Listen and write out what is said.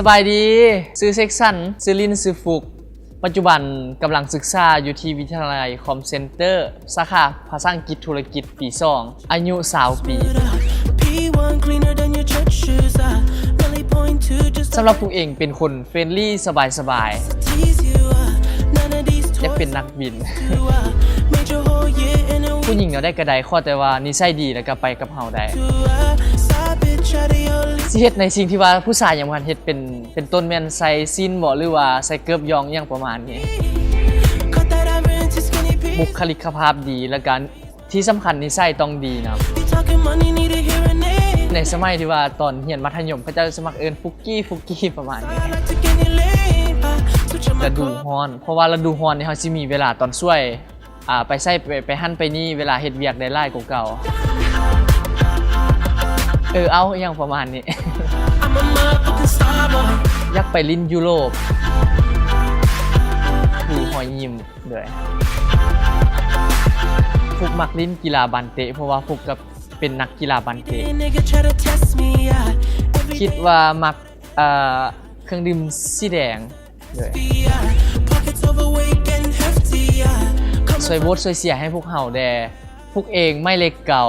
ສະບາຍດີ ຊື່ເຊັກຊັນ ຊື່ລິນ ຊື່ຟຸກ. ປັດຈຸບັນກຳລັງສຶກສາຢູ່ທີ່ວິທະຍາໄລຄອມເຊັນເຕີ ສາຂາພາສາອັງກິດທຸລະກິດ ປີສອງ ອາຍຸຊາວປີ. ສຳລັບຟຸກເອງເປັນຄົນເຟຣນລີ ສະບາຍໆ ຢາກເປັນນັກບິນ. ຜູ້ຍິງແນວໃດກໍໄດ້ ຂໍແຕ່ວ່ານິໄສດີ ແລ້ວກໍໄປກັບເຮົາໄດ້. ຊິເຮັດໃນສິ່ງທີ່ວ່າຜູ້ຊາຍຍັງບໍ່ທັນເຮັດ ເປັນ ເປັນຕົ້ນແມ່ນໃສ່ສິ້ນບໍ ຫຼືວ່າໃສ່ເກີບຢ່ອງ ຫຍັງປະມານນີ້. ບຸກຄະລິກກະພາບດີ ແລ້ວກໍທີ່ສຳຄັນນິໄສຕ້ອງດີນຳ. ໃນສະໄໝທີ່ວ່າຕອນຮຽນມັດທະຍົມ ເຂົາເຈົ້າຈະມັກເອີ້ນຟຸກກີ້ ຟຸກກີ້ ປະມານນີ້. ລະດູຮ້ອນ ເພາະວ່າລະດູຮ້ອນນີ້ ເຮົາຊິມີເວລາຕອນສວຍ ອ່າ ໄປໃສ ໄປ ໄປຫັ້ນໄປນີ້ ເວລາເຮັດວຽກໄດ້ຫຼາຍກວ່າເກົ່າ. ເອີ ເອົ້າ ຫຍັງປະມານນີ້. ຢາກໄປຫຼິ້ນຢູໂຣບ. ຄືຮອຍຍິ້ມເລີຍ. ຟຸກມັກຫຼິ້ນກິລາບານເຕະ ເພາະວ່າຟຸກກໍເປັນນັກກິລາບານເຕະ. ຄິດວ່າມັກ ເອີ ເຄື່ອງດື່ມສີແດງ. ຊ່ວຍໂຫວດຊ່ວຍເຊຍໃຫ້ພວກເຮົາແດ່. ຟຸກເອງ ໝາຍເລກເກົ້າ.